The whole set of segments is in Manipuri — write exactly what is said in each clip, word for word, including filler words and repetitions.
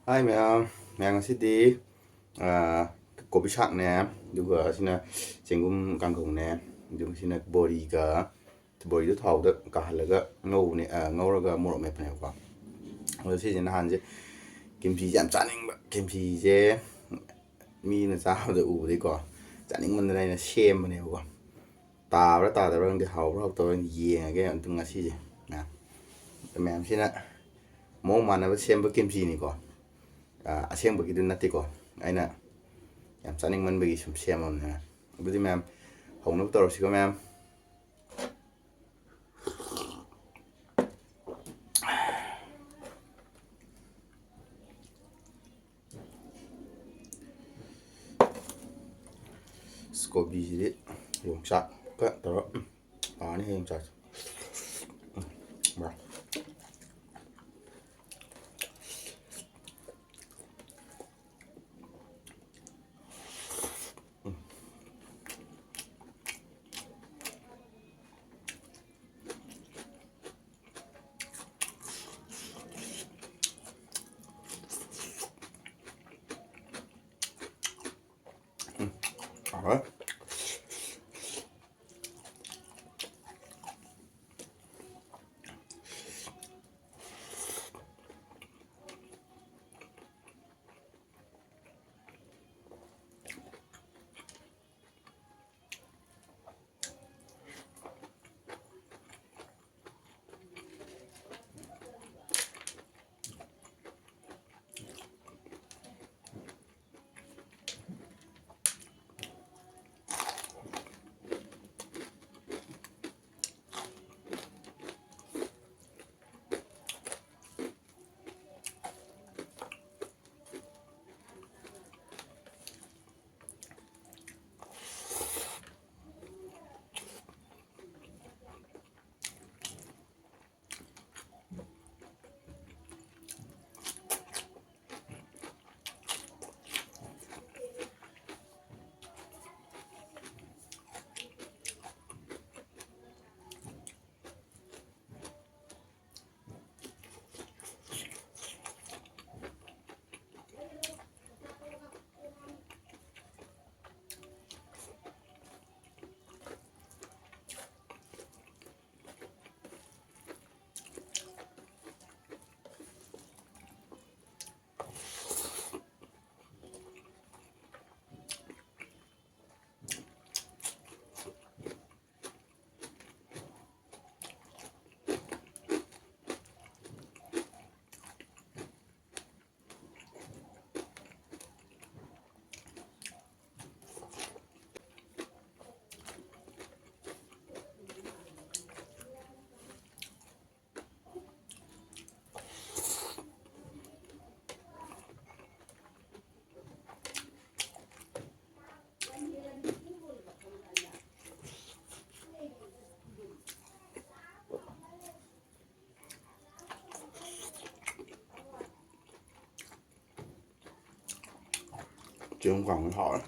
ꯍꯥꯏ ꯃꯌꯥꯝ, ꯃꯌꯥꯝ ꯉꯁꯤꯗꯤ, ꯑꯥ, ꯀꯣꯕꯤ ꯁꯥꯛꯅꯦ, ꯑꯗꯨꯒ ꯑꯁꯤꯅ ꯆꯦꯡꯒꯨꯝ ꯀꯥꯡꯒꯧꯅꯦ, ꯑꯗꯨꯒ ꯁꯤꯅ ꯕꯣꯔꯤꯒ, ꯕꯣꯔꯤꯗꯣ ꯊꯥꯎꯗ ꯀꯥꯍꯜꯂꯒ ꯉꯧꯕꯅꯦ, ꯑꯥ, ꯉꯧꯔꯒ ꯃꯣꯔꯣꯛ ꯃꯦꯠꯄꯅꯦꯕꯀꯣ꯫ ꯑꯗꯣ ꯁꯤꯁꯦ ꯅꯍꯥꯟꯁꯦ ꯀꯤꯝꯆꯤꯁꯦ ꯌꯥꯝ ꯆꯥꯅꯤꯡꯕ, ꯀꯤꯝꯆꯤꯁꯦ ꯃꯤꯅ ꯆꯥꯕꯗ ꯎꯕꯗꯒꯤꯀꯣ ꯆꯥꯅꯤꯡꯃꯟꯗꯅ ꯑꯩꯅ ꯁꯦꯝꯕꯅꯦꯕꯀꯣ꯫ ꯇꯥꯕ꯭ꯔꯥ ꯇꯥꯗꯕ꯭ꯔꯥ ꯈꯪꯗꯦ, ꯍꯥꯎꯕ꯭ꯔꯥ ꯍꯥꯎꯇꯕ꯭ꯔꯥ ꯈꯪꯗꯦ, ꯌꯦꯡꯉꯒꯦ ꯑꯝꯇꯪ ꯉꯁꯤꯁꯦ꯫ ꯃꯌꯥꯝ, ꯃꯌꯥꯝꯁꯤꯅ ꯃꯑꯣꯡ ꯃꯥꯟꯅꯕ ꯁꯦꯝꯕ ꯀꯤꯝꯆꯤꯅꯤꯀꯣ꯫ ꯑꯥ, ꯑꯁꯦꯡꯕꯒꯤꯗꯨ ꯅꯠꯇꯦꯀꯣ, ꯑꯩꯅ ꯌꯥꯝ ꯆꯥꯅꯤꯡꯃꯟꯕꯒꯤ ꯁꯨꯝ ꯁꯦꯝꯃꯕꯅꯦ꯫ ꯑꯗꯨꯗꯤ ꯃꯌꯥꯝ ꯍꯧꯅꯕ ꯇꯧꯔꯁꯤꯀꯣ ꯃꯌꯥꯝ꯫ ꯑꯁ, ꯀꯣꯕꯤꯁꯤꯗꯤ ꯌꯣꯡꯆꯥꯛꯀ ꯇꯧꯔ, ꯎꯝ, ꯍꯥꯎꯔꯅꯤ ꯍꯌꯦꯡ ꯆꯥꯁꯦ꯫ ꯎꯝ, ꯕ꯭ꯔꯥ꯫ ꯍꯥꯎꯋꯦ꯫ ꯆꯦꯡ ꯀꯥꯡꯉꯧ ꯍꯥꯎꯔꯦ꯫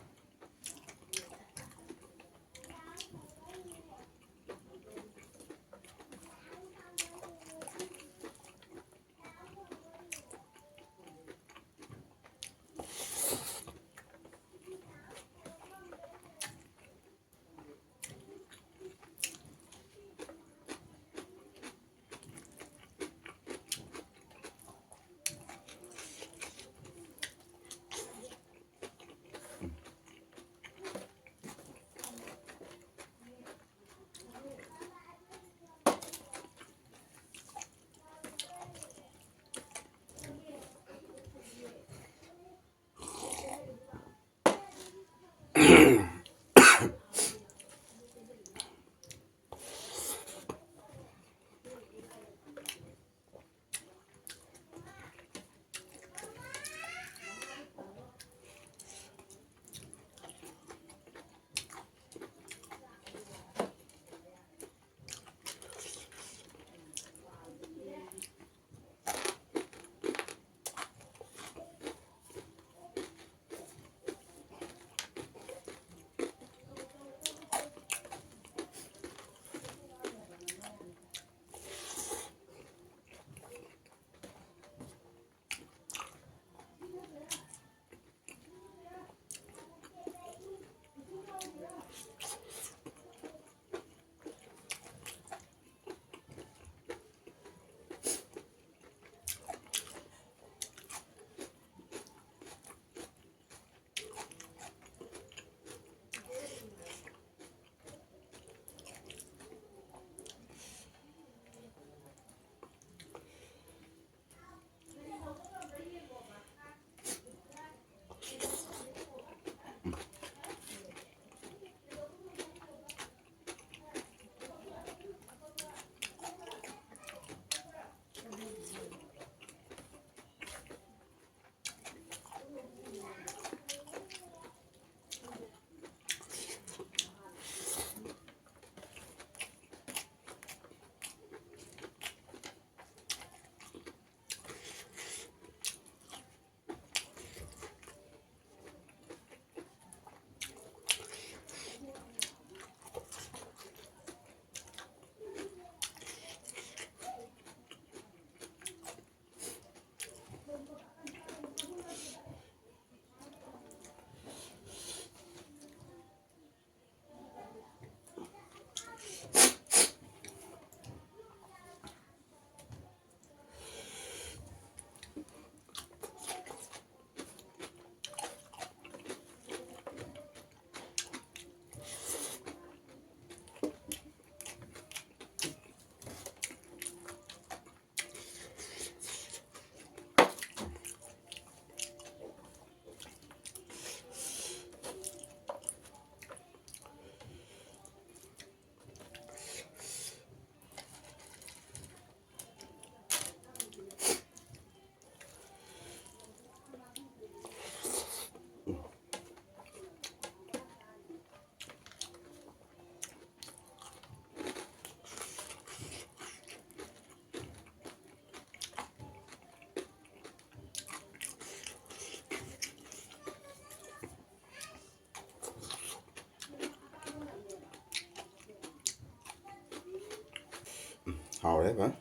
ꯍꯥꯎꯔꯦ ꯐꯖꯅ꯫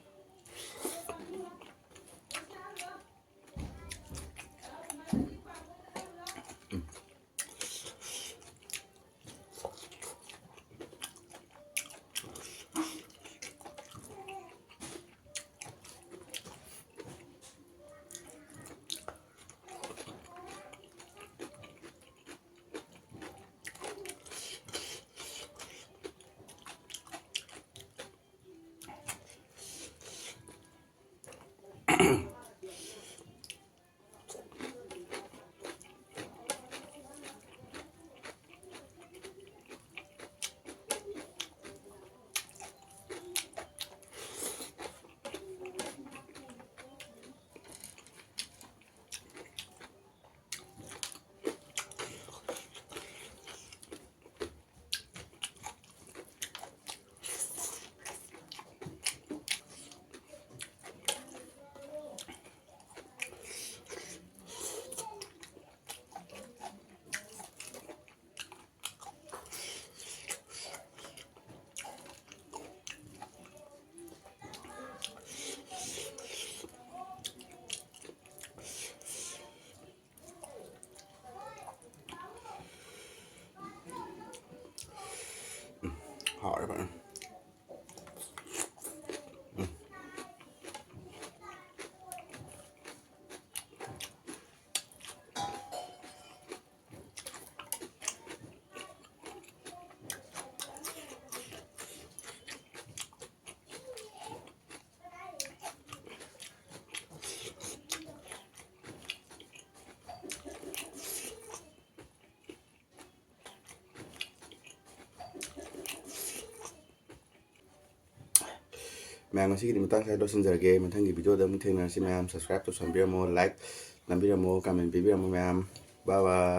ꯍꯥꯎꯔꯦ ꯐꯖꯅ꯫ ꯃꯌꯥꯝ, ꯉꯁꯤꯒꯤꯗꯤ ꯃꯇꯥꯡ ꯁ꯭ꯋꯥꯏꯗ ꯂꯣꯏꯁꯤꯟꯖꯔꯒꯦ꯫ ꯃꯊꯪꯒꯤ video ꯗ ꯑꯃꯨꯛ ꯊꯦꯡꯅꯔꯁꯤ꯫ ꯃꯌꯥꯝ subscribe ꯇꯧꯁꯟꯕꯤꯔꯝꯃꯣ, like ꯅꯝꯕꯤꯔꯝꯃꯣ, comment ꯄꯤꯕꯤꯔꯝꯃꯣ ꯃꯌꯥꯝ꯫ Bye bye꯫